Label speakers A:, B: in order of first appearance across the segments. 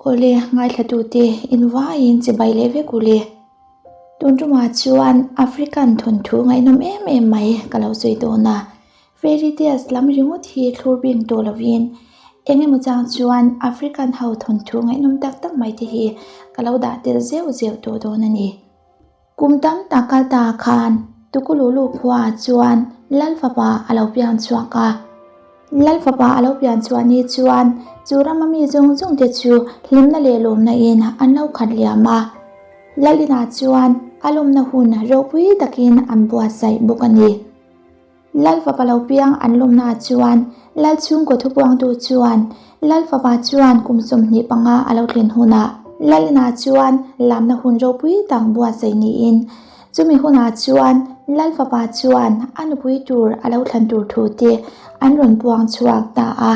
A: Awle, ngaithlatute invaiin chibai leh vek ule. Tun tumah chuan African thawnthu ngaihnawm em em mai ka lo sawi dawn a. Fairy tales lam ringawt hi thlur bing tawh lovin eng emaw chang chuan African ho thawnthu ngaihnawm tak tak mai te hi ka lo dah tel zeuh zeuh tawh dawn a ni. Kum tam tak kal ta khan Tukululu khuaah chuan Lal fapa a lo piang chhuak a. Lal fapa a lo pian chhuah ni chuan chu rama mi zawng zawng te chu hlimna leh lawmna in an lo khat liam a. Lal inah chuan a lawmna hun ropui takin an buatsaih bawk a ni. Lal fapa lo piang an lawmnaah chuan Lal chhungkaw thupuangtu chuan Lal fapa chuan kum 25 a lo thlen hunah Lal inah chuan lamna hun ropui tak buatsaih niin chumi hunah chuan Lal fapa chuan a nupui tur a lo thlan tur thu te an rawn puang chhuak ta a.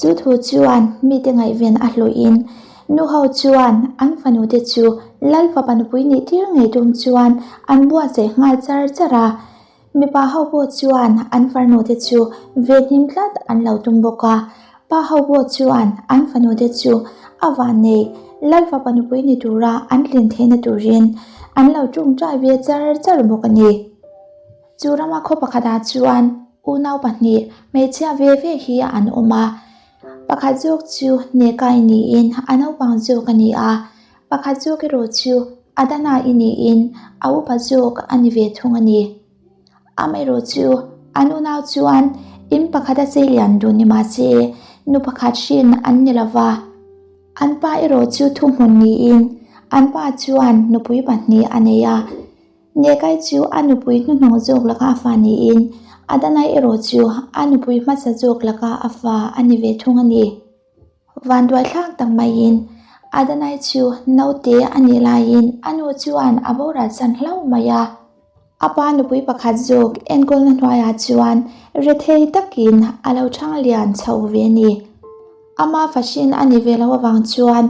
A: Chu thu chuan mite ngaihven a hlawhin nu ho chuan an fanute chu Lal fapa nupui nih tir ngei tum chuan an buatsaih nghal char char a. Mipa ho pawh chuan an farnute chu venhim tlat an lo tum bawk a. Pa ho pawh chuan an fanute chu a vannei Lal fapa nupui ni tura an tlin theihna turin an lo tawngtai ve char char bawk a ni. Chu rama khaw pakhatah chuan unau pahnih hmeichhia ve ve hi an awm a, pakhat zawk chu Nekai niin a naupang zawk a ni a, pakhat zawk erawh chu Adana-i niin a upa zawk a ni ve thung a ni. Amaherawh chu an unau chuan in pakhata seilian dun ni mah se nu pakhat hrin an ni lo va, an pa erawh chu thuhmun niin an pa chuan nupui pahnih a nei a. Nekai chu a nupui hnuhnawng zawk laka a fa niin, Adanai erawh chu a nupui hmasa zawk laka a fa a ni ve thung a ni. Vanduaithlak tak maiin Adanai chu naute a nih laiin a nu chuan a boral san hlauh mai a. A pa nupui pakhat zawk enkawlna hnuaiah chuan rethei takin a lo chhang lian chho ve a ni. Ama fahrin a ni ve lo avang chuan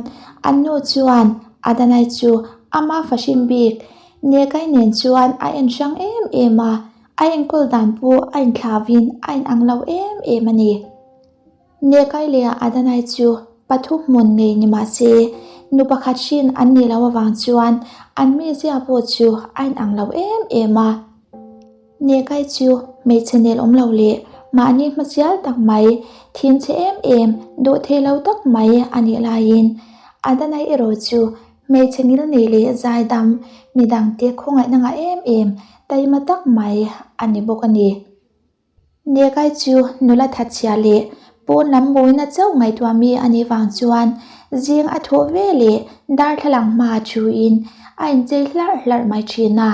A: an nu chuan Adanai chu ama fahrin bik Nekai nen chuan a en hrang em em a, a enkawl dan pawh a inthlauhin a inang lo em em a ni. Nekai leh Adanai chu pathum hmun nei ni mah se, nu pakhat hrin an nih loh avang chuan an mizia pawh chu a inang lo em em a. Nekai chu hmeichhe nel awm lo leh mahni hmasial tak mai, thinchhe em em, duh thei lo tak mai a nih laiin Adanai erawh chu Hmeichhe ngil nei leh zaidam, midangte khawngaihna ngah em em, taima tak mai a ni bawk a ni. Nekai chu nula thatchhia leh pawn lam mawina chauh ngaihtuah mi a nih vang chuan zing a thawh ve leh darthlalang hma thuin a inchei hlarh hlarh mai thin a.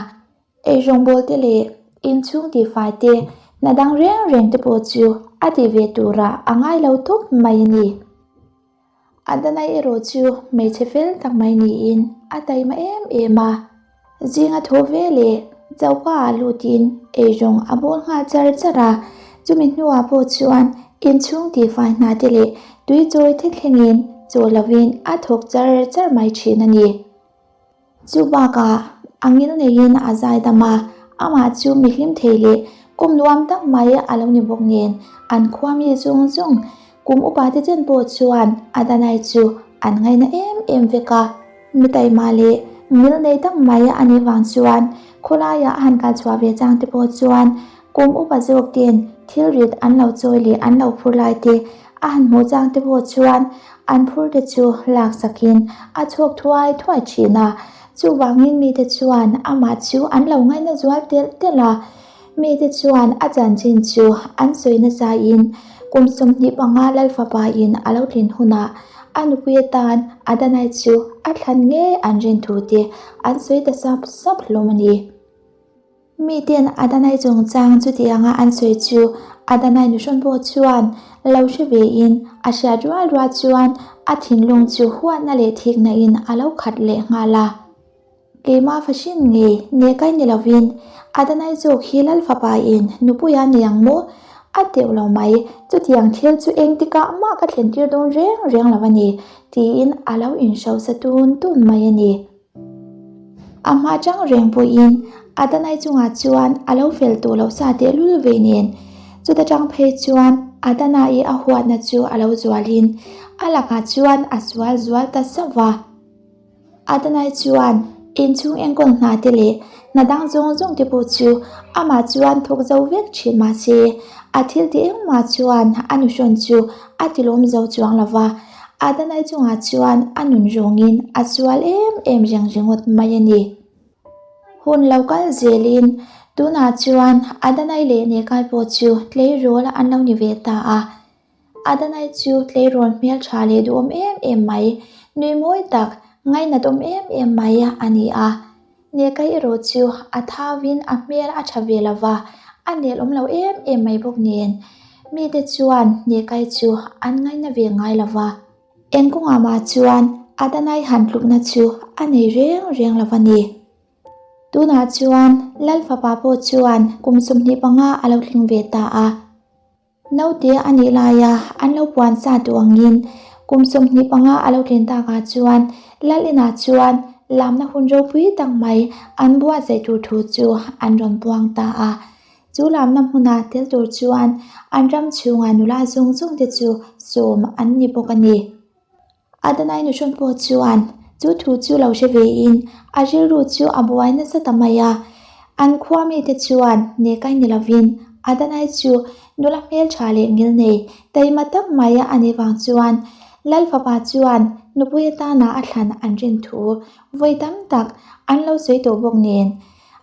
A: Eirawngbawl te leh inchhung tihfai te, hna dang reng reng te pawh chu a tih ve turah a ngai lo tawp mai a ni. Adanai erawh chu hmeichhe fel tak mai niin a taima em em a, zinga thaw ve leh choka ah lutin eirawng a bawl nghal char char a, chumi hnuah pawh chuan inchhung tihfai hna te leh tui chawi te thlengin chaw lovin a thawk char char mai thin a ni. Chu bakah a ngil neiin a zai dam a, amah chu mi hlim thei leh kum nuam tak mai a lo ni bawk nen an khua mi zawng zawng kum upa te chen pawh chuan Adanai chu an ngaina em em vek a. Mi taima leh ngil nei tak mai a nih vang chuan khawlaiah a han kal chhuah ve chang te pawh chuan kum upa zawk ten thil rit an lo chawi leh an lo phur lai te A han hmuh chang te pawh chuan an phur te chu lak sakin a chhuak thuai thuai thin a, chuvangin mite chuan amah chu an lo ngaina zual telh telh a, mite chuan a chanchin chu an sawi nasain kum 25 Lal fapa in a lo tlin hunah a nupui atan Adanai chu a thlan ngei an rin thu te an sawi ta sap sap hlawm a ni. Miten Adanai chungchang chutianga an sawi chu Adanai nuhrawn pawh chuan lo hre vein a hriat rual rual chuan a thinlung chu huatna leh thikna in a lo khat leh nghal a. Keimah fahrin ngei nge kai ni lovin Adanai zawk hi Lal fapa in nupui a ni ang maw? A teuh lo mai, chutiang thil chu engtikah mah ka thlen tir dawn reng reng lo a ni, tiin a lo inhrosa tun tun mai a ni. A hma chang reng pawhin Adanai chungah chuan a lo fel tawh loh sa tehlul ve nen, chuta tang phei chuan. Adana-i a huatna chu a lo zualin a lakah chuan a sual zual ta sauh va. Adanai chuan inchhung enkawl hna te leh hna dang zawng zawng te pawh chu amah chuan thawk zo vek thin mah se, a thil ti engmah chuan a nuhrawn chu a tilawm zo chuang lo va. Adanai chungah chuan a nun rawngin a sual em em reng ringawt mai a ni. Hun lo kal zelin tunah chuan Adanai leh Nekai pawh chu tleirawl an lo ni ve ta a. Adanai chu tleirawl hmeltha leh duhawm em em mai, nui mawi tak, ngainat awm em em mai a ni a. Nekai erawh chu a thauin a hmel a tha ve lo va, a nel awm lo em em mai bawk nen. Mite chuan Nekai chu an ngaina ve ngai lo va. Eng kawngah mah chuan Adanai han tlukna chu a nei reng reng lo va ni. Tunah chuan Lal fapa pawh chuan kum 25 a lo tling ve ta a. Naute a nih laia an lo puan sa duh angin kum 25 a lo tlin takah chuan Lal inah chuan lamna hun ropui tak mai an buatsaih tur thu chu an rawn puang ta a. Chu lamna hmuna tel tur chuan an ram chhunga nula zawng zawng te chu sawm an ni bawk a ni. Adonai nuhrawn pawh chuan chu thu chu lo hre vein a rilru chu a buai nasa ta mai a. An khua mite chuan Nekai ni lovin Adonai chu nula hmeltha leh ngilnei taima tak mai a nih vang chuan Lal fapa chuan nupui atana a thlan an rin thu vawi tam tak an lo sawi tawh bawk nen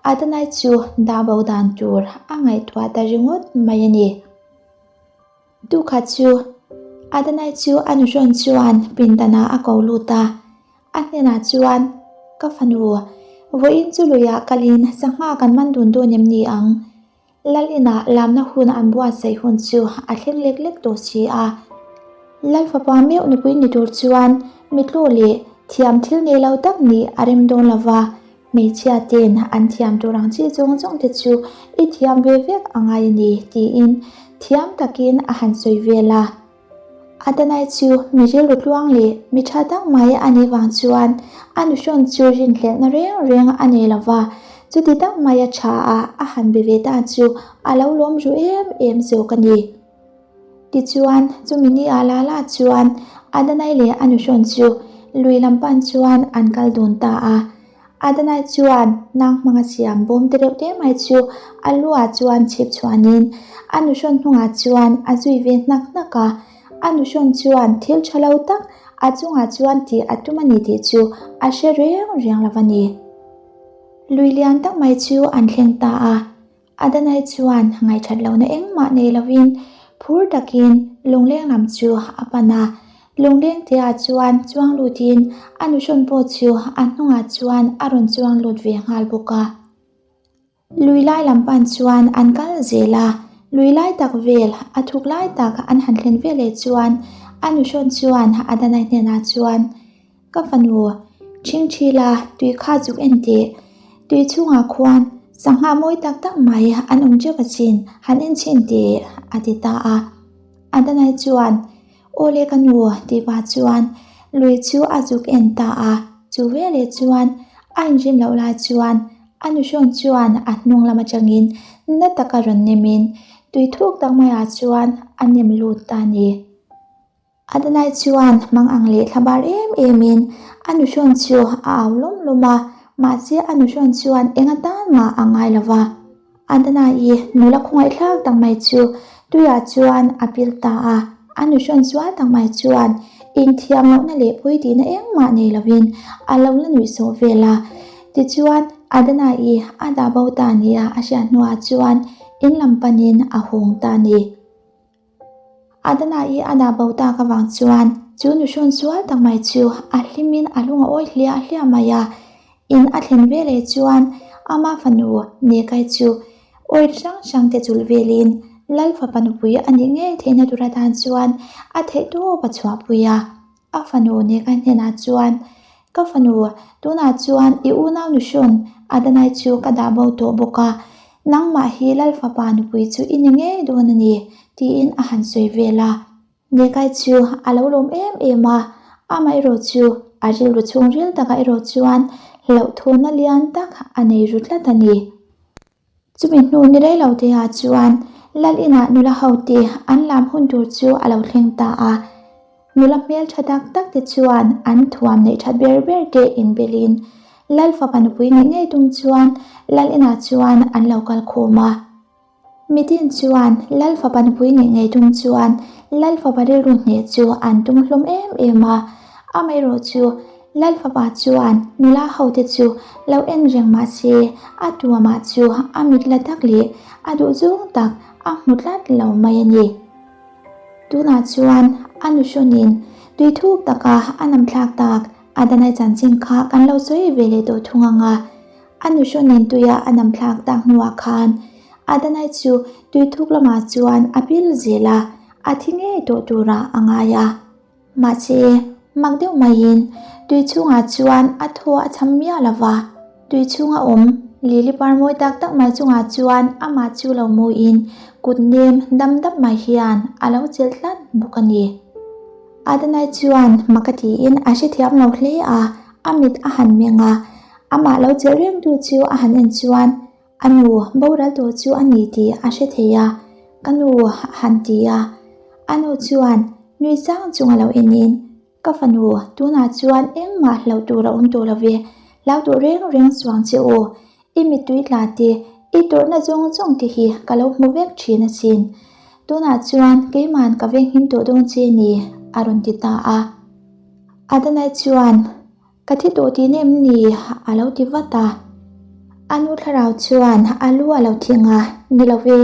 A: Adonai chu dah bo dan tur a ngaihtuah ta ringawt mai a ni. Tukhat chu Adonai chu a nuhrawn chuan pindanah a ko lut a, a hnenah chuan, Ka fanu, vawiin chu luiah kalin sangha kan man dun dawn em ni ang? Lal inah lamna hun an buatsaih hun chu a thleng lek lek tawh si a. Lal fapa meuh nupui ni tur chuan mitlu leh thiam thil nei lo tak nih a rem dawn lo va, Hmeichhia ten an thiam tur ang chi zawng zawng te chu i thiam ve vek a ngai a ni, tiin thiam takin a han sawi vel a. Adanai chu mi rilru tluang leh mi tha tak mai a nih vang chuan a nuhrawn chu rinhlelhna reng reng a nei lo va, chuti tak mai a tha a a han be ve ta chu a lo lawm ru em em zawk a ni. Tichuan, chumi ni ah la la chuan Adanai leh a nuhrawn chu lui lam pan chuan an kal dun ta a. Adanai chuan nang hmanga siam bawm te reuh te mai chu a lu ah chuan chhip chhuanin a nuhrawn hnungah chuan a zui ve hnak hnak a. A nuhrawn chuan thil tha lo tak a chungah chuan tih a tum a ni tih chu a hre reng reng lo a ni. Lui lian tak mai chu an thleng ta a. Adanai chuan ngaihṭhat lohna engmah nei lovin phur takin lungleng lam chu a pan a. Lungleng teah chuan chuang lutin a nuhrawn pawh chu a hnungah chuan a rawn chuang lut ve nghal bawk a. Lui lai lam pan chuan an kal zel a, lui lai tak vel a thuk lai tak an han thlen veleh chuan a nuhrawn chuan Adanai hnenah chuan, Ka fanu, ṭhingṭhi la, tui kha zuk en teh. Tui chhungah khuan sangha mawi tak tak mai an awm ṭeuh achin, han en chhin teh, a ti ta a. Adanai chuan, Aw le ka nu, tih pah chuan lui chu a zuk en ta a. Chu veleh chuan a inrin loh lai chuan a nuhrawn chuan a hnung lam aṭangin na taka rawn nemin tui thuk tak maiah chuan a nem lut ta a ni. Adanai chuan hmang ang leh thla bar em emin a nuhrawn chu a au lawm lawm a, mahse a nuhrawn chuan eng atan mah a ngai lo va. Adanai nula khawngaihthlak tak mai chu tuiah chuan a pil ta a, a nuhrawn zual tak mai chuan inthiam lohna leh pui tihna engmah nei lovin a lo la nuih sawh vel a. Tichuan Adanai a dah bo ta nia a hriat hnuah chuan in lam panin a hawng ta a ni. Adana-i a dah bo tak avang chuan chu nuhrawn sual tak mai chu a hlimin a lung a awi hliah hliah mai a. In a thlen veleh chuan ama fanu Nekai chu awi hrang hrang te chulh velin Lal fapa nupui a nih ngei theihna tur atan chuan a theihtawp a chhuahpui a. A fanu Nekai hnenah chuan, Ka fanu, tunah chuan i unau nuhrawn Adanai chu ka dah bo tawh bawk a, nangmah hi Lal fapa nupui chu i ni ngei dawn a ni, tiin a han sawi vel a. Nekai chu a lo lawm em em a, amaherawh chu a rilru chhungril takah erawh chuan hlauhthawnna lian tak a nei ru tlat a ni. Chumi hnu ni rei lo te ah chuan Lal inah nula hote an lam hun tur chu a lo thleng ta a. Nula hmeltha tak tak te chuan an thuam neih that ber ber te inbelin Lal fapa nupui nih ngei tum chuan Lal inah chuan an lo kal khawm a. Mitin chuan Lal fapa nupui nih ngei tum chuan Lal fapa rilru hneh chu an tum hlawm em em a. Amaherawhchu Lal fapa chuan nula hote chu lo en reng mah se a tuamah chu a mit la tak leh a duhzawng tak a hmu tlat lo mai a ni. Tunah chuan a nuhrawnin tui thuk taka a nam thlak tak Adanai chanchin kha kan lo sawi ve leh tawh thung ang a. A nuhrawnin tuia a nam thlak tak hnuah khan Adanai chu tui thuk lamah chuan a pil zel a, a thi ngei tawh turah a ngai a. Mahse, mak deuh maiin tui chhungah chuan a thaw a cham miah lo va, tui chhunga awm lili par mawi tak tak mai chungah chuan amah chu lo muin kut nem dam dap mai hian a lo chelh tlat bawk a ni. Adanai chuan mak a tiin a hrethiam lo hle a, a mit a han meng a, amah lo chelh rengtu chu a han en chuan A nu boral tawh chu a ni tih a hre thei a, ka nu a han ti a. A nu chuan nui chang chung a lo enin, Ka fanu, tunah chuan engmah hlauh tur a awm tawh lo ve, hlau tawh reng reng chuang che u. I mittui tla te, i tawrhna zawng zawng te hi ka lo hmu vek thin asin. Tunah chuan keiman ka venghim tawh dawn che ni, a rawn ti ta a. Adanai chuan. Ka thi tawh tih nem ni? a lo ti vat a. A nu thlarau chuan a lu a lo thing a, Ni lo ve,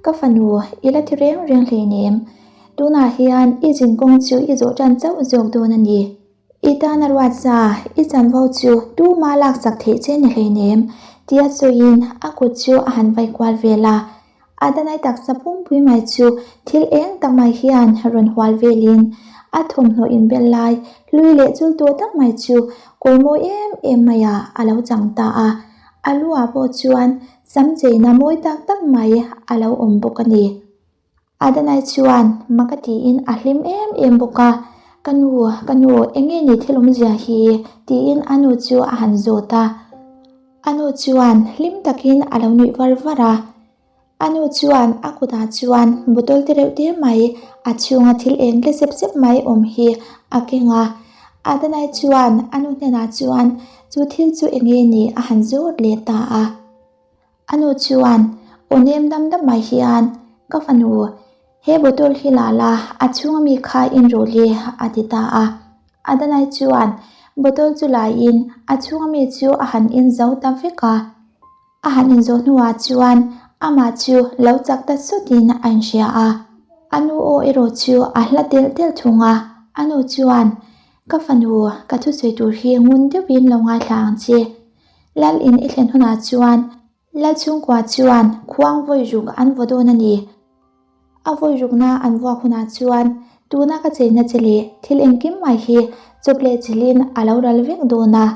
A: ka fanu, i la thi reng reng hleinem. Tunah hian i zin kawng chu i zawh tan chauh zawk dawn a ni. I tana ruat za, i chanvo chu tuma laksak theih che ni hleinem, tia sawiin a kut chu a han vai kual vel a. Adanai taksa pumpui mai chu thil eng tak mai hian rawn hual velin a thawmhnaw inbel lai hlui leh chul tawh tak mai chu kawl mawi em em maiah a lo chang ta a, a luah pawh chuan sam cheina mawi tak tak mai a lo awm bawk a ni. Adanai chuan mak a tiin a hlim em em bawk a, Ka nu, ka nu, eng nge ni thil awmzia hi? tiin a nu chu a han zawt a. A nu chuan hlim takin a lo nuih var var a. A nu chuan a kutah chuan bottle te reuh te mai a chhunga thil eng tle sep sep mai awm hi a keng a. Adanai chuan a nu hnenah chuan chu thil chu eng nge ni a han zawt leh ta a. A nu chuan aw nem dam dam mai hian ka fanu he bottle hi la la a chhunga mi kha in rawh le a ti ta a. Adanai chuan bottle chu laiin a chhunga mi chu a han in zo ta vek a. A han in zawh hnuah chuan amah chu lo chak ta sutin a inhria a. A nu aw erawh chu a hla telh telh thung a. A nu chuan, Ka fanu, ka thusawi tur hi ngun deuhin lo ngaithla ang che. Lal in i thlen hunah chuan Lal chhungkua chuan khuang vawi ruk an vaw dawn a ni. A vawi rukna an vuak hunah chuan tuna ka cheina che leh thil engkim mai hi chawp leh chilhin a lo ral vek dawn a.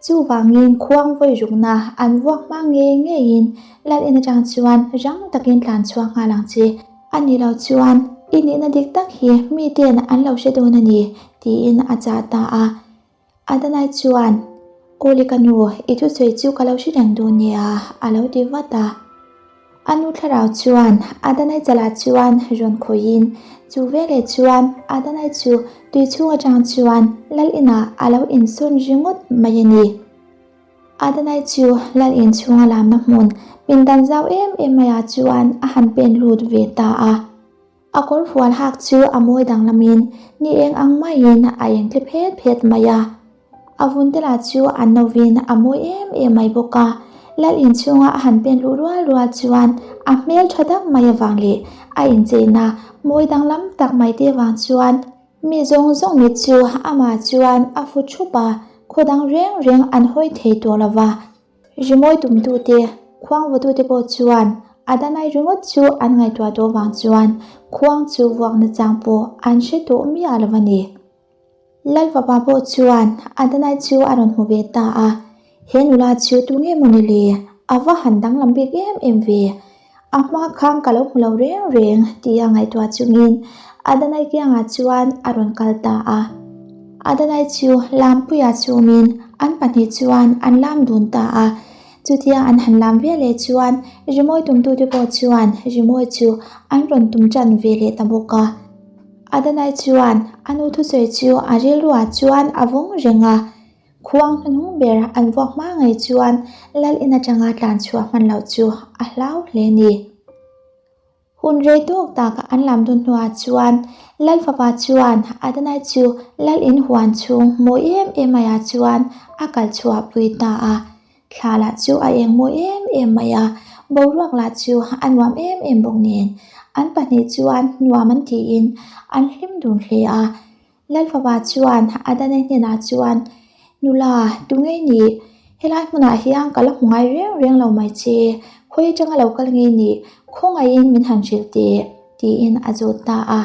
A: Chuvangin khuang vawi rukna an vuak hma ngei ngeiin Lal in atang chuan rang takin tlan chhuak nghal ang che. A nih loh chuan i nihna dik tak hi miten an lo hre dawn a ni, tiin a chah ta a. Adanai chuan, Awle ka nu, i thusawi chu ka lo hre reng dawn nia, a lo ti vat a. A nu thlarau chuan Adanai chalah chuan rawn khawihin, chu veleh chuan Adanai chu tui chhung atang chuan lal inah a lo insawn ringawt mai a ni. Adanai chu lal in chhunga lamna hmun pindan zau em em maiah chuan a han pen lut ve ta a. A kawr fual hak chu a mawi danglamin ni eng ang maiin a eng tle phet phet mai a. A vun te lah chu a novin a mawi em em mai bawk a. Lal inchhunga a han pen luh rual rual chuan a hmel tha tak mai avang leh a incheina mawi danglam tak mai te vang chuan mi zawng zawng mit chu amah chuan a fu thup a, khaw dang reng reng an hawi thei tawh lo va. Rimawi tumtute, khuang vawtute pawh chuan a danai ringawt chu an ngaihtuah tawh vang chuan khuang chu vuak nachang pawh an hre tawh miah lo a ni. Lal fapa pawh chuan a danai chu a rawn hmu ve ta a, He nula chu tu nge maw ni le? A va han danglam bik em em ve. A hma khang ka lo hmu lo reng reng tia ngaihtuah chungin Adanai kiangah chuan a rawn kal ta a. Adanai chu Lampuia chungin an pahnih chuan an lam dun ta a. Chutia an han lam ve leh chuan rimawi tumtute pawh chuan rimawi chu an rawn tum tan ve leh ta bawk a. Adanai chuan a nu thusawi chu a rilruah chuan a vawng reng a, khuang hnuhnung ber an vuak hma ngei chuan lal in atanga tlan chhuah hman loh chu a hlau hle ni. Hun rei tawk tak an lam dun hnuah chuan Lal fapa chuan Adanai chu Lal in huan chhung mawi em em maiah chuan a kal chhuah pui ta a. Thla lah chu a eng mawi em em mai a, boruak lah chu a nuam em em bawk nen an pahnih chuan nuam an tiin an hlim dun hle a. Lal fapa chuan Adanai hnenah chuan, Nula, tu ngei ni? Helai hmunah hian ka la hmu ngai reng reng lo mai che, khawi atanga lo kal ngei ni? Khawngaihin min han hrilh teh, tiin a zawt ta a.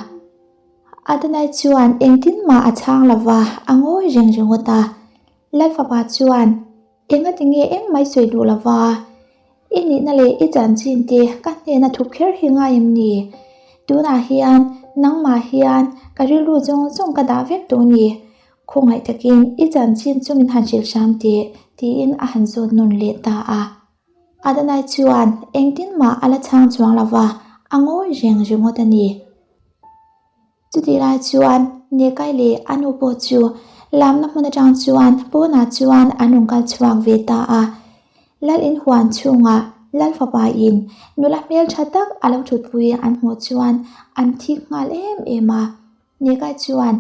A: Adanai chuan engtin mah a chhang lo va, a ngawi reng ringawt a. Lal fapa chuan, Engati nge engmah i sawi duh lo va? I nihna leh i chanchin te ka hnena thup kher hi ngai em ni? Tunah hian nangmah hian ka rilru zawng zawng ka dah vek tawh ni. Khawngaih takin i chanchin chu min han hrilh hram teh, tiin a han zawt nawn leh ta a. Adanai chuan engtin mah a la chhang chuang lo va, a ngawi reng ringawt a ni. Chutih lai chuan Nekai leh a nu pawh chu lamna hmun atang chuan pawnah chuan an rawn kal chhuak ve ta a. Lal in huan chhungah Lal fapa in nula hmeltha tak a lo thutpui an hmuh chuan an thik nghal em em a. Nekai chuan,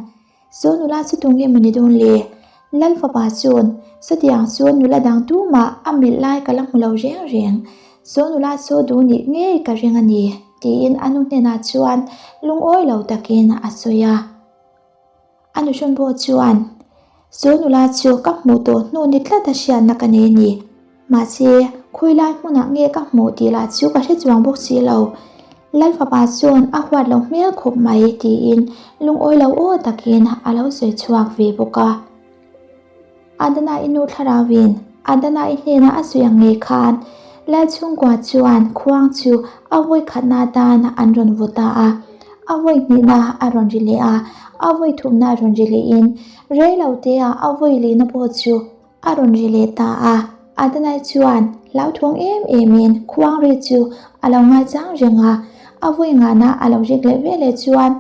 A: Saw nula chu tunge maw ni dawn le? Lal fapa chuan, Sawtiang chu nula dang tumah a melh lai ka la hmu lo reng reng. Saw nula chu duh nih ngei ka ring a ni. Tiin a nu hnenah chuan lungawi lo takin a sawi a. A nuhrawn pawh chuan, Chu nula chu ka hmuh tawh hnu ni tlat a hriatna ka nei a ni. Mahse, khawi lai hmunah nge ka hmuh tih lah chu ka hre chuang bawk si lo. Lal fapa chuan a huat lo hmel khawp mai tiin lungawi lo aw takin a lo sawi chhuak ve bawk a. Adana-i nu thlarauin Adana-i hnena a sawi ang ngei khan Lal chhungkua chuan khuang chu a vawi khatna atan an rawn vaw ta a. A vawi hnihna a rawn ri leh a, a vawi thumna a rawn ri lehin rei lo teah a vawi lehna pawh chu a rawn ri leh ta a. Adana-i chuan hlauthawng em emin khuang ri chu a lo ngaichang reng a, a vawi ngahna a lo rik leh veleh chuan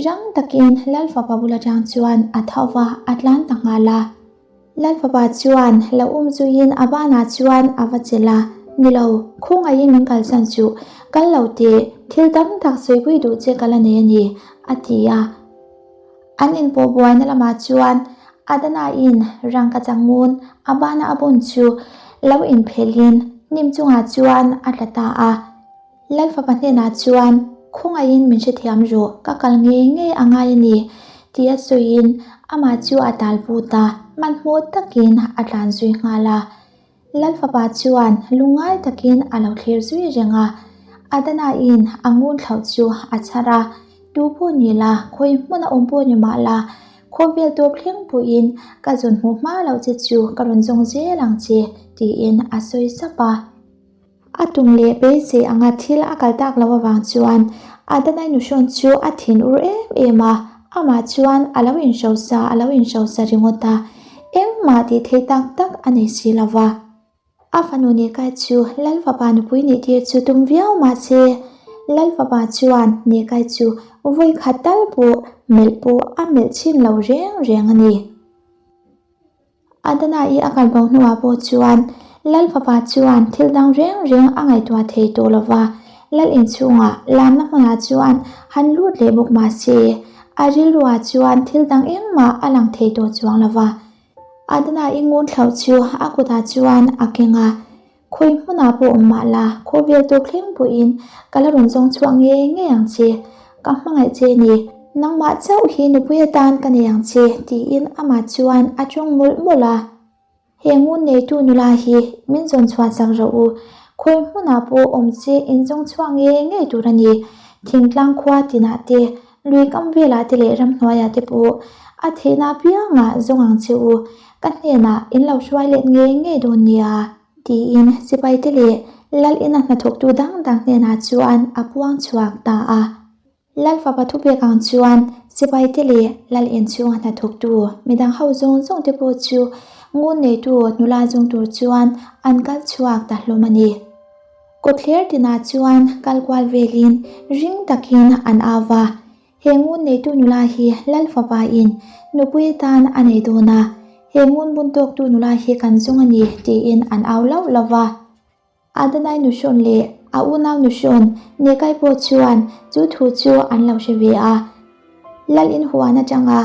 A: Rang takin Lal fapa bul atang chuan a tho va, a tlan ta nghal a. Lal fapa chuan lo um zuiin a banah chuan a va chelh a, Ni lo, khawngaihin min kalsan suh, kal lo teh, thil tam tak sawipui duh che ka la nei a ni, a ti a. An inpawh buaina lamah chuan Adana-in rangka changun a bana a bun chu lo inphelhin hnim chungah chuan a tla ta a. Lal fapa hnenah chuan, Khawngaihin min hrethiam rawh, ka kal ngei ngei a ngai a ni, tia sawiin amah chu a tal vut a, hmanhmawh takin a tlan zui nghal a. Lal fapa chuan lungngai takin a lo thlir zui reng a, Adana-in a ngun thlauh chu a chhar a, Tu pawh ni la, khawi hmun a awm pawh ni mah la, khawvel tawp thleng pawhin ka zawn hmuh hma loh che chu ka rawn zawng zel ang che, tiin a sawi sap a. A tum leh beisei anga thil a kal tak loh avang chuan Adanai nuhrawn chu a thin ur em em a, amah chuan a lo inhrosa a lo inhrosa ringawt a, engmah tih thei tak tak a nei si lo va. A fanu Nekai chu Lal fapa nupui nih tir chu tum viau mah se, Lal fapa chuan Nekai chu vawi khat tal pawh melh pawh a melh chhin lo reng reng a ni. Adana-i a kal bo hnuah pawh chuan Lal fapa chuan thil dang reng reng a ngaihtuah thei tawh lo va, Lal inchhungah lamna hmunah chuan han lut leh bawk mah se, a rilruah chuan thil dang engmah a lang thei tawh chuang lo va. Adana-i ngun thlauh chu a kutah chuan a keng a, Khawi hmunah pawh awm mah la, khawvel tawk thleng pawhin ka la rawn zawng chhuak ngei ngei ang che. Ka hmangaih che ni, nangmah chauh hi nupui atan ka nei ang che, tiin amah chuan a tawng mawlh mawlh a. He ngun neitu nula hi min zawn chhuah chak rawh u, khawi hmunah pawh awm che in zawng chhuak ngei ngei tur a ni. Thingtlang khua tinah te, lui kam velah te leh ramhnuaiah te pawh a theihna apiangah zawng ang che u, ka hnenah in lo hruai let ngei ngei dawn nia, tiin sipaite leh Lal ina hnathawktu dang dang hnenah chuan a puang chhuak ta a. Lal fapa thupek ang chuan sipaite leh Lal inchhunga hnathawktu midang ho zawng zawng te pawh chu Ngun neitu nula zawng tur chuan an kal chhuak ta hlawm a ni. Kawtthler tinah chuan kal kual velin ring takin an au va. He ngun neitu nula hi Lal fapain nupui atan a nei dawn a, he ngun bun tawktu nula hi kan zawng a ni tiin an au lauh lauh va. Adonai nuhrawn leh a unau nuhrawn Nekai pawh chuan chu thu chu an lo hre ve a. Lal in huan atanga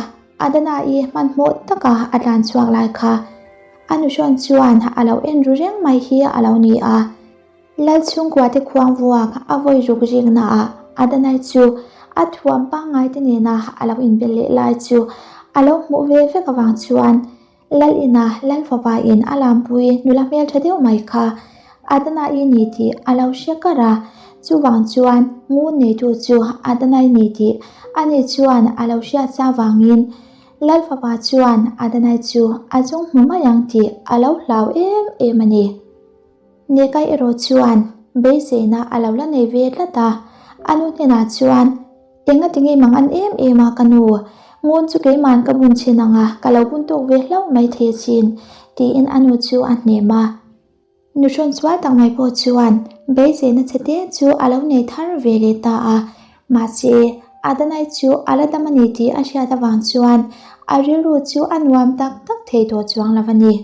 A: Adonai hmanhmawh taka a tlan chhuak lai kha a nuhrawn chuan a lo en ru reng mai hi a lo ni a. Lal chhungkua te khuang vuak a vawi ruk riknaah Adonai chu a thuam pangngai te nena a lo inbel leh lai chu a lo hmuh ve vek avang chuan Lal ina Lal fapain a lampui nula hmeltha deuh mai kha Adonai ni tih a lo hre kar a, chuvang chuan ngun neitu chu Adonai ni tih ani chuan a lo hriat sa vangin Lal fapa chuan Adonai chu a zawng hmu mai ang tih a lo hlau em em a ni. Nekai erawh chuan beiseina a lo la nei ve tlat a, a nu hnenah chuan, Enga tinge mang an em em a ka nu, ngun chu keiman ka bun chhin ang a, ka lo bun tawk ve hlauh mai thei asin, tiin a nu chu a hnem a. Nuhrawn sual tak mai pawh chuan beiseina chhe te chu a lo nei thar ve leh ta a, mahse Adanai chu a la dam a ni tih a hriat avang chuan a rilru chu a nuam tak tak thei tawh chuang lo a ni.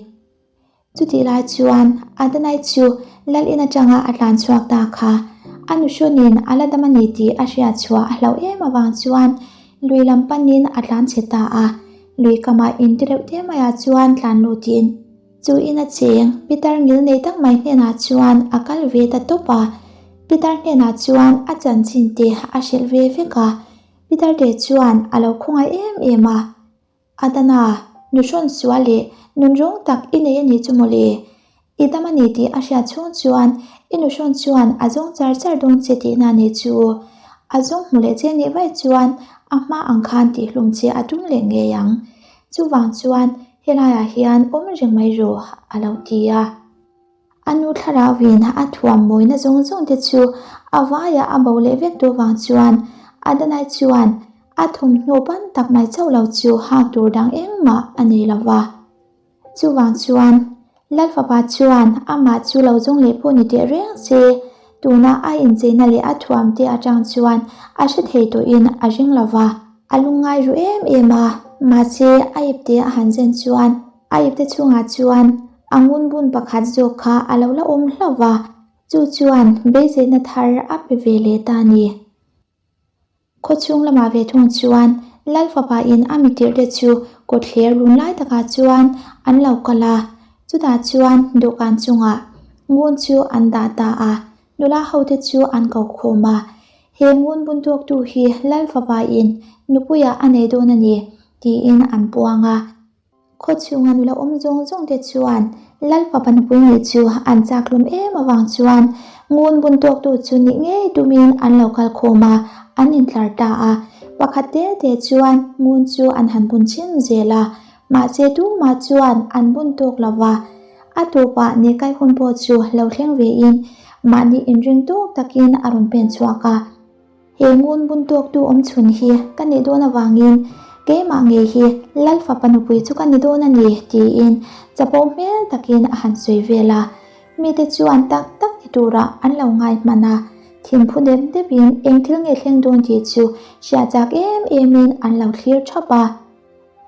A: Chutih lai chuan Adonai chu Lal in atanga a tlan chhuak ta kha. A nuhrawnin a la dam a ni tih a hriat chhuah a hlauh em avang chuan lui lam panin a tlan chhe ta a. Lui kamah in ti reuh te maiah chuan tlan lutin chu in a cheng Pitar ngil nei tak mai hnenah chuan a kal ve ta tawp a. Pitar hnenah chuan a chanchin te a hrilh ve vek a. Pitar te chuan a lo khawngaih em em a. Adana, nuhrawn sual leh nunrawng tak i nei a nih chu mawle. I dam a ni tih a hriat chhung chuan i nuhrawn chuan a zawng char char dawn che tihna a nih chu. A zawng hmu leh che nih vaih chuan a hma ang khan tihhlum che a tum leh ngei ang. Chuvang chuan helaiah hian awm reng mai rawh a lo ti a. A nu thlarauin a thuam mawina zawng zawng te chu a vaiah a bo leh vek duh vang chuan Adonai chuan a thawmhnaw pan tak mai chauh lo chu hak tur dang engmah a nei lo va. Chuvang chuan Lal fapa chuan amah chu lo zawng leh pawh ni teh reng se, tuna a incheina leh a thuam te atang chuan a hre thei tawhin a ring lo va. A lungngai ru em em a, mahse a ipte a han zen chuan A ipte chhungah chuan a ngun bun pakhat zawk kha a lo la awm hlauh va, chu chuan beiseina thar a pe ve leh ta a ni. Khaw chhung lamah ve thung chuan Lal fapain a mitirhte chu kawtthler lun lai takah chuan an lo kal a, chutah chuan dawhkan chungah ngun chu an dah ta a, nula hote chu an ko khawm a. He ngun bun tawktu hi Lal fapain nupuiah a nei dawn a ni, tiin an puang a. Khaw chhunga nula awm zawng zawng te chuan Lal fapa nupui nih chu an chak hlum em avang chuan ngun bun tawktu chu nih ngei tumin an lo kal khawm a, an intlar ta a. Pakhat te te chuan ngun chu an han bun chhin zel a, mahse tumah chuan an bun tawk lo va. A tawpah Nekai hun pawh chu lo thleng vein mahni inring tawk takin a rawn pen chhuak a. He ngun bun tawktu awm chhun hi ka nih dawn avangin keimah ngei hi Lal fapa nupui chu ka ni dawn a ni tiin chapo hmel takin a han sawi vel a. Mite chuan tak tak ti turah an lo ngai hman a, thinphu dep depin eng thil nge thleng dawn tih chu hriat chak em emin an lo thlir thap a.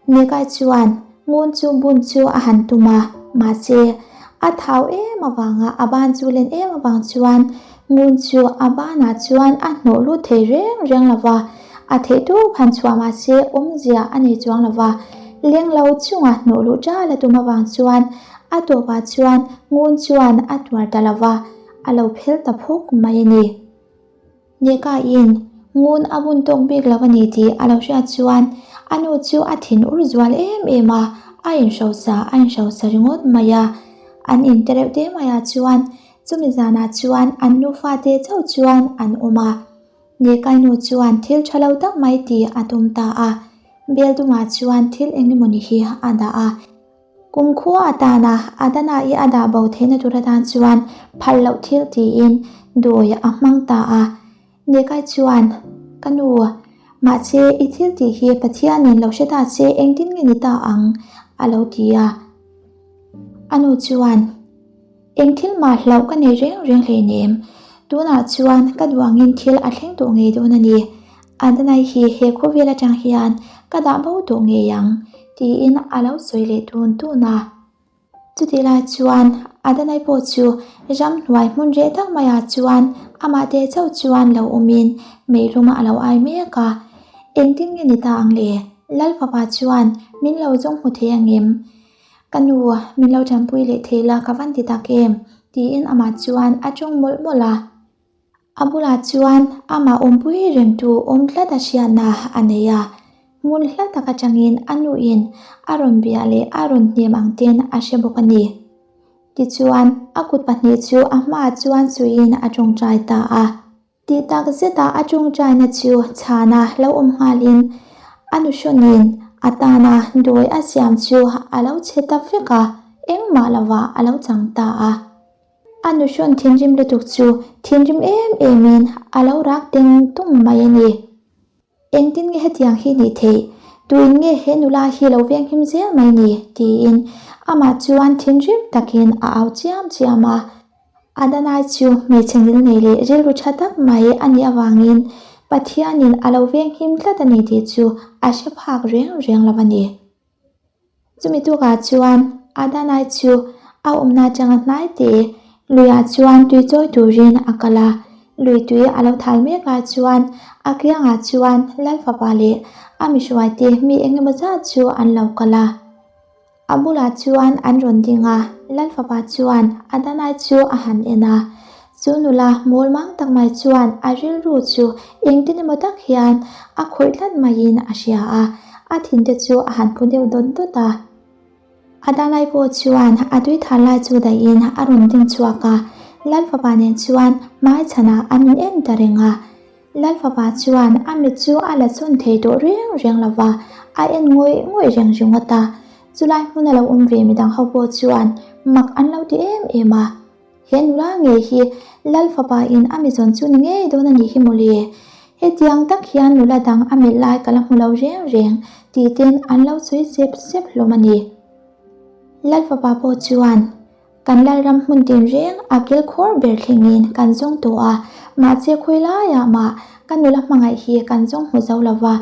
A: Nekai chuan ngun chu bun chu a han tum a, mahse a thau em avanga a ban chu len em avang chuan ngun chu a banah chuan a hnawh lut thei reng reng lo va, a theih tawp han chhuah mahse awmzia a nei chuang lo va, leng lo chunga hnawh luh ṭal a tum avang chuan a tawpah chuan ngun chuan a tuar ta lo va, a lo phel ta phawk mai a ni. Neka-in ngun a bun tawk bik lo a ni tih a lo hriat chuan a nu chu a thin ur zual em em a, a inhrosa a inhrosa ringawt mai a. An inte reuh te maiah chuan chumi zanah chuan an nufa te chauh chuan an awm a. Nekai nu chuan thil tha lo tak mai tih a tum ta a, bel dumah chuan thil eng emawni hi a dah a. Kumkhua atana Adana-i a dah bo theihna tur atan chuan phal loh thil tiin dawi a hmang ta a. Nekai chuan, Ka nu, mahse i thil tih hi Pathianin lo hre ta che engtin nge ni ta ang? a lo ti a. A nu chuan, Eng thil mah hlauh ka nei reng reng hleinem, tunah chuan ka duh angin thil a thleng tawh ngei dawn a ni. Adanai hi he khawvel atang hian ka dah bo tawh ngei ang, tiin a lo sawi leh tun tun a. Chutih lai chuan Adanai pawh chu ramhnuai hmun reh tak maiah chuan amah te chauh chuan lo awmin meilum a lo ai mek a. Engtin nge ni ta ang le? Lal fapa chuan min lo zawng hmu thei angem? Ka nu, min lo tanpui leh thei la ka van ti tak em? tiin amah chuan a tawng mawlh mawlh a. A bulah chuan amah awmpui rengtu awm tlat a hriatna a nei a, hmun hla tak atangin a nuin a rawn bia leh a rawn hnem ang ten a hre bawk a ni. Tichuan, a kut pahnih chu a hmaah chuan suiin a tawngtai ta a. Tih tak zeta a tawngtaina chu chhana lo awm nghalin a nuhrawnin a tana dawi a siam chu a lo chhe ta vek a, engmah lovah a lo chang ta a. A nuhrawn thinrim lutuk chu thinrim em emin a lo rak teng tung mai a ni. Engtin nge hetiang hi nih theih? Tuin nge he nula hi lo venghim zel mai ni? tiin amah chuan thinrim takin a au chiam chiam a. Adanai chu hmeichhe ngil nei leh rilru tha tak mai a nih avangin Pathianin a lo venghim tlat a ni tih chu a hre phak reng reng lo a ni. Chumi tukah chuan Adanai chu a awmna atanga hnai te luiah chuan tui chawi turin a kal a, lui tui a lo thal mek lai chuan a kiangah chuan Lal fapa leh a mihruaite mi eng emaw zat chu an lo kal a. A bulah chuan an rawn ding a, Lal fapa chuan Adanai chu a han en a, chu nula mawl mang tak mai chuan a rilru chu engtin emaw tak hian a khawih tlat maiin a hria a, a thinte chu a han phu deuh dawt dawt a. Adanai pawh chuan a tui thar lai chu daihin a rawn ding chhuak a, Lal fapa nen chuan hmai chhanah an in en ta reng a. Lal fapa chuan a mit chu a la chhawn thei tawh reng reng lo va, a en ngawih ngawih reng ringawt a. Chulai hmuna lo awm ve midang ho pawh chuan mak an lo ti em em a. He nula ngei hi Lal fapa in a mi zawn chu ni ngei dawn a nih hi mawle. Hetiang tak hian nula dang a melh lai ka la hmu lo reng reng tih ten an lo sawi sep sep hlawm a ni. Lal fapa pawh chuan Kan Lalram hmun tinreng a kilkhawr ber thlengin kan zawng tawh a, mahse khawi laiah mah ka nula hmangaih hi kan zawng hmu zo lo va,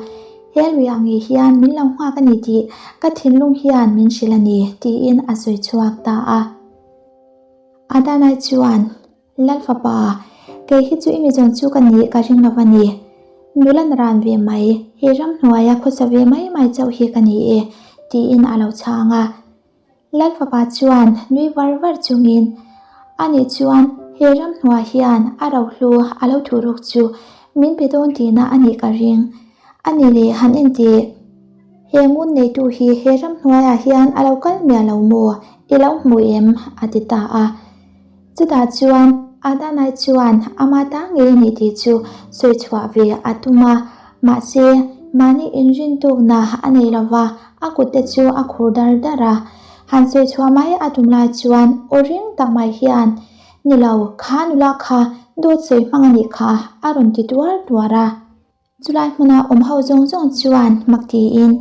A: he luiah ngei hian min lo nghak a ni tih ka thinlung hian min hrilh a ni, tiin a sawi chhuak ta a. Adanai chuan, Lal fapa, kei hi chu i mi zawn chu ka nih ka ring lo va ni. Nula na ran ve mai, he ramhnuaia khawsa ve mai mai chauh hi ka ni e, tiin a lo chhang a. Lal fapa chuan nui var var chungin, Ani chuan he ramhnuai hian a rohlu a lo thu ruk chu min pe dawn tihna a nih ka ring. Ani leh han en teh, he ngun neitu hi he ramhnuaiah hian a lo kal miah lo maw? I lo hmu em? a ti ta a. Chutah chuan Adanai chuan ama ta ngei a nih tih chu sawi chhuah ve a tum a, mahse mahni inrintukna a nei lo va, a kutte chu a khur dar dar a. Han sawi chhuah mai a tum lai chuan aw ring tak mai hian, Ni lo, kha nula kha dawt sawi hmang a nih kha, a rawn ti tuar tuar a. Chulai hmuna awm ho zawng zawng chuan mak tiin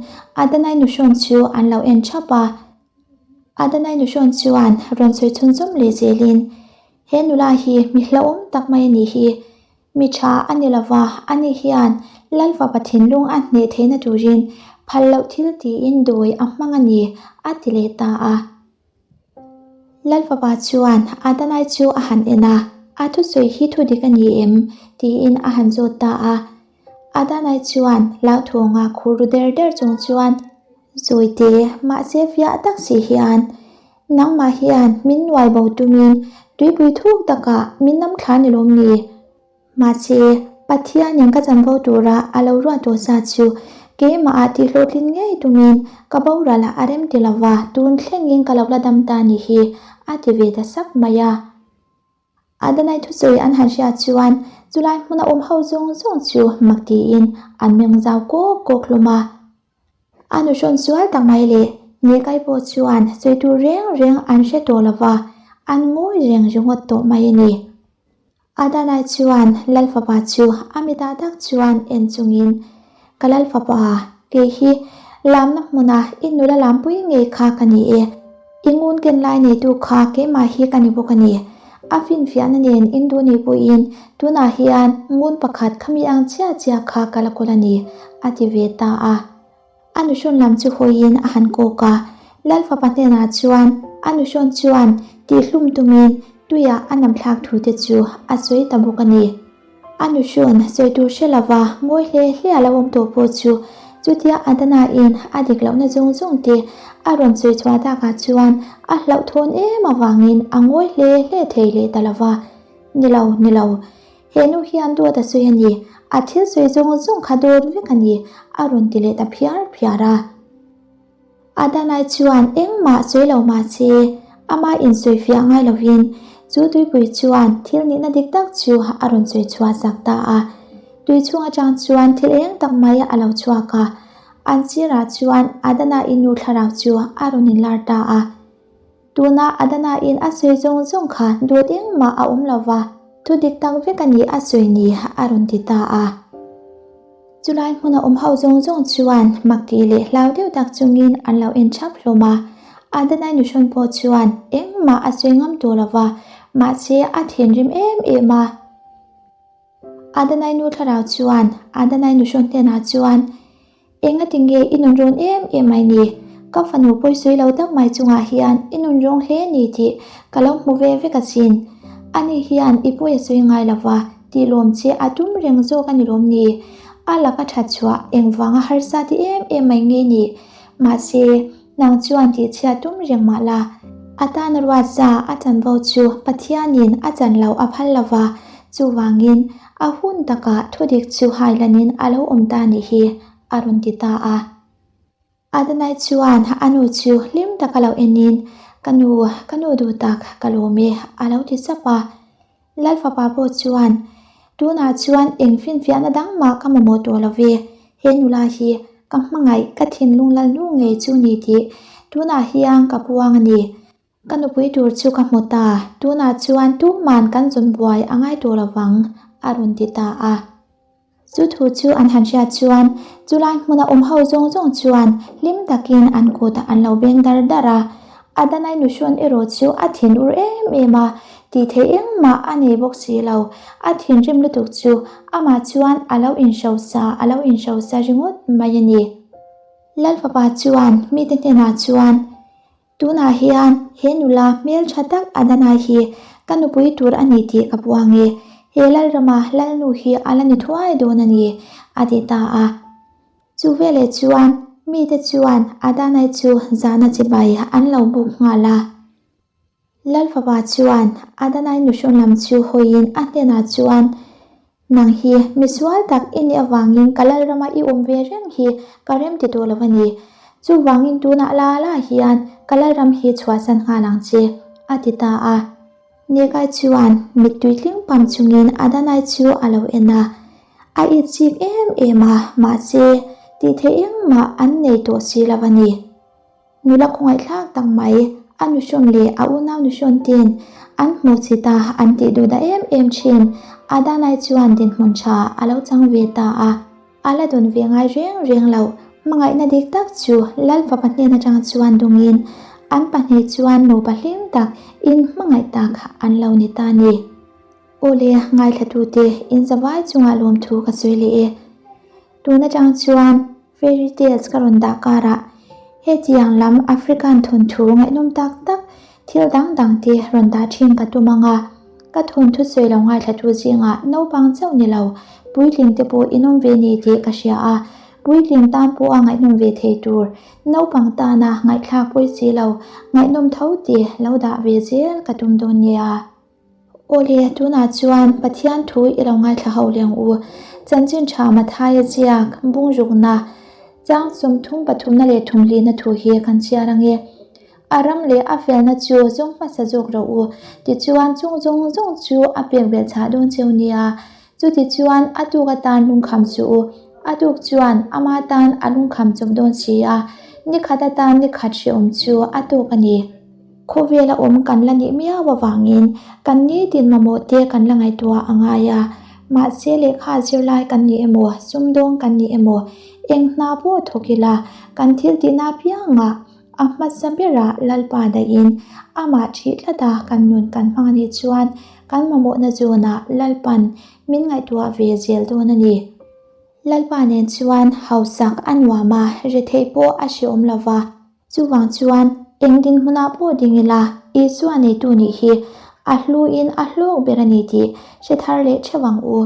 A: Adanai nuhrawn chu an lo en thap a. Adanai nuhrawn chuan rawn sawi chhunzawm leh zelin, He nula hi mi hlauhawm tak mai a nih hi. Mi tha a ni lova, ani hian Lal fapa thinlung a hneh theihna turin phal loh thil tiin dawi a hmang a ni, a ti leh ta a. Lal fapa chuan Adanai chu a han en a, A thusawi hi thu dik a ni em? tiin a han zawt ta a. Adanai chuan hlauhthawnga khur ru der der chung chuan, Zawite, mahse fiah tak si hian, nangmah hian min nuai bo tumin tuipui thuk takah min nam thla ni lawm ni? Mahse, Pathianin ka chanvo tura a lo ruah tawh sa chu keimahah tihhlawhtlin ngei tumin ka boral a rem ti lova, tun thlengin ka lo la dam ta ni hi, a ti ve ta sak mai a. Adanai thusawi an han hriat chuan chulai hmuna awm ho zawng zawng chu mak tiin an meng zau kawk kawk hlawm a. A nuhrawn sual tak mai leh Nekai pawh chuan sawi tur reng reng an hre tawh lova, an ngawi reng ringawt tawh mai a ni. Adanai chuan Lal fapa chu a mitah tak chuan en chungin, Ka Lal fapa, kei hi lamna hmuna i nula lampui ngei kha ka ni e. I ngun ken lai neitu kha keimah hi ka ni bawk a ni. A finfiahna nen in duh ni pawhin tunah hian ngun pakhat khami ang chiah chiah kha ka la kawl a ni, a ti ve ta a. A nuhrawn lam chu hawiin a han kawk a, Lal fapa hnenah chuan a nuhrawn chuan tihhlum tumin tuiah a namthlak thu te chu a sawi ta bawk a ni. A nuhrawn sawi tur hre lova ngawi hle hle a lo awm tawh pawh chu chutia Adana-in a dik lohna zawng zawng te a rawn sawi chhuah takah chuan a hlauhthawn em avangin a ngawi hle hle thei leh ta lova. Ni lo, ni lo. He nu hian dawt a sawi a ni, a thil sawi zawng zawng kha dawt vek a ni, a rawn ti leh ta phiar phiar a. Adanai chuan engmah sawi lo mah se, ama insawifiah ngai lovin chu tuipui chuan thil nihna dik tak chu a rawn sawi chhuah sak ta a. Tui chhung atang chuan thil eng tak mai a lo chhuak a, an sirah chuan Adanai nu thlarau chu a rawn inlar ta a. Tuna Adana-in a sawi zawng zawng kha dawt engmah a awm lo va, thu dik tak vek a ni a sawi ni, a rawn ti ta a. Chulai hmuna awm ho zawng zawng chuan mak tih leh hlau deuh tak chungin an lo en thap hlawm a. Adanai nuhrawn pawh chuan engmah a sawi ngam tawh lo va, mahse a thinrim em em a. Adanai nu thlarau chuan Adanai nuhrawn hnenah chuan, Engati nge i nun rawn em em mai ni? Ka fanu pawisawi lo tak mai chungah hian i nun rawng hle ni tih ka lo hmu ve vek asin. Ani hian i pawi a sawi ngai lo va, tih lawm che a tum reng zawk a ni lawm ni? A laka that chhuah engvanga harsa ti em em mai nge ni? Mahse, Nang chuan tihchhiat tum reng mah la, a tana ruat za a chanvo chu Pathianin a chan lo a phal lo va, chuvangin a hun takah thudik chu hailanin a lo awm ta nih hi, a rawn ti ta a. Adonai chuan a nu chu hlim taka lo enin, Ka nu, ka nu duh tak, ka lawm e, a lo ti sap a. Lal fapa pawh chuan, Tunah chuan eng finfiahna dang mah ka mamawh tawh lo ve, he nula hi ka hmangaih ka thinlung lal nu ngei chu ni tih tunah hian ka puang a ni. Ka nupui tur chu ka hmu ta, tunah chuan tuman kan zawn buai a ngai tawh lo vang, a rawn ti ta a. Chu thu chu an han hriat chuan chulai hmuna awm ho zawng zawng chuan hlim takin an kut an lo beng dar dar a. Adanai nuhrawn erawh chu a thinur em em a, tih theih engmah a nei bawk si lo. A thinrim lutuk chu amah chuan a lo inhrosa a lo inhrosa ringawt mai a ni. Lalfapa chuan mite hnenah chuan, Tunah hian he nula hmeltha tak Adanai hi ka nupui tur a ni tih ka puang e, he Lalrama Lalnu hi a la ni thuai dawn a ni, a ti ta a. Chu veleh chuan mite chuan Adanai chu zahna chibai an lo buk nghal a. Lalfapa chuan Adanai nuhrawn lam chu hawiin a hnenah chuan, Nang hi misual tak i nih avangin ka Lalrama i awm ve reng hi ka rem ti tawh lo a ni. Chuvangin tunah la la hian ka Lalram hi chhuahsan nghal ang che, a ti ta a. Negai chuan mittui tling pam chungin Adanai chu a lo en a. A itchik em em a, mahse tih theih engmah an nei tawh si lo a ni. Nula khawngaihthlak tak mai, a nuhrawn leh a unau nuhrawn ten an hmuh chhit a, an tih duh dah em em thin. Adanai chuan dinhmun tha a lo chang ve ta a, a la dawn ve ngai reng reng lo. Hmangaihna dik tak chu Lal fapa hnen atang chuan dungin an pahnih chuan nupa hlim tak in hmangaih tak an lo ni ta ni. Awle, ngaithlatute inzavai chungah lawmthu ka sawi leh e. Tun atang chuan Fairy tales ka rawn dah karah hetiang lam African thawnthu ngaihnawm tak tak thil dang dang te rawn dah thin ka tum ang a, ka thawnthu sawi lo ngaithlatu zingah naupang chauh ni lo puitling te pawh in awm ve ni tih ka hria a, puitling tan pawha ngaihnawm ve thei tur naupang tana ngaihthlak pawi si lo ngaihnawm tho te lo dah ve zel ka tum dawn nia. Awle, tunah chuan Pathian thu i lo ngaithla ho leng u. Chanchin tha Mathaia ziak, bungrukna, chang 33 pathumna leh thumlina thu hi kan chhiar ang e. A ram leh a felna chu zawng hmasa zawk rawh u, tichuan chung zawng zawng chu a pek belh chhah dawn cheu nia. Chutichuan a tuk atan lungkham suh u, a tuk chuan ama tan a lungkham chawp dawn si a, nikhat atan nikhat hrehawm chu a tawk a ni. Khawvela awm kan la nih miau avangin kan nitin mamawh te kan la ngaihtuah a ngai a, mahse lehkha zirlai kan ni emaw, sumdawng kan ni emaw, eng hna pawh thawk ila kan thil tihna apiangah. A hmasa berah Lalpa dahin amah ṭhih tlata kan nun kan hmang a nih chuan kan mamawhna zawnah Lalpan min ngaihtuah ve zel dawn a ni. Lalpa nen chuan hausak a nuam a, retheih pawh a hreawm lo va. Chuvang chuan eng dinhmunah pawh ding ila Isua neitu nih hi a hluin a hlawk ber a ni tih hre thar leh theuh ang u.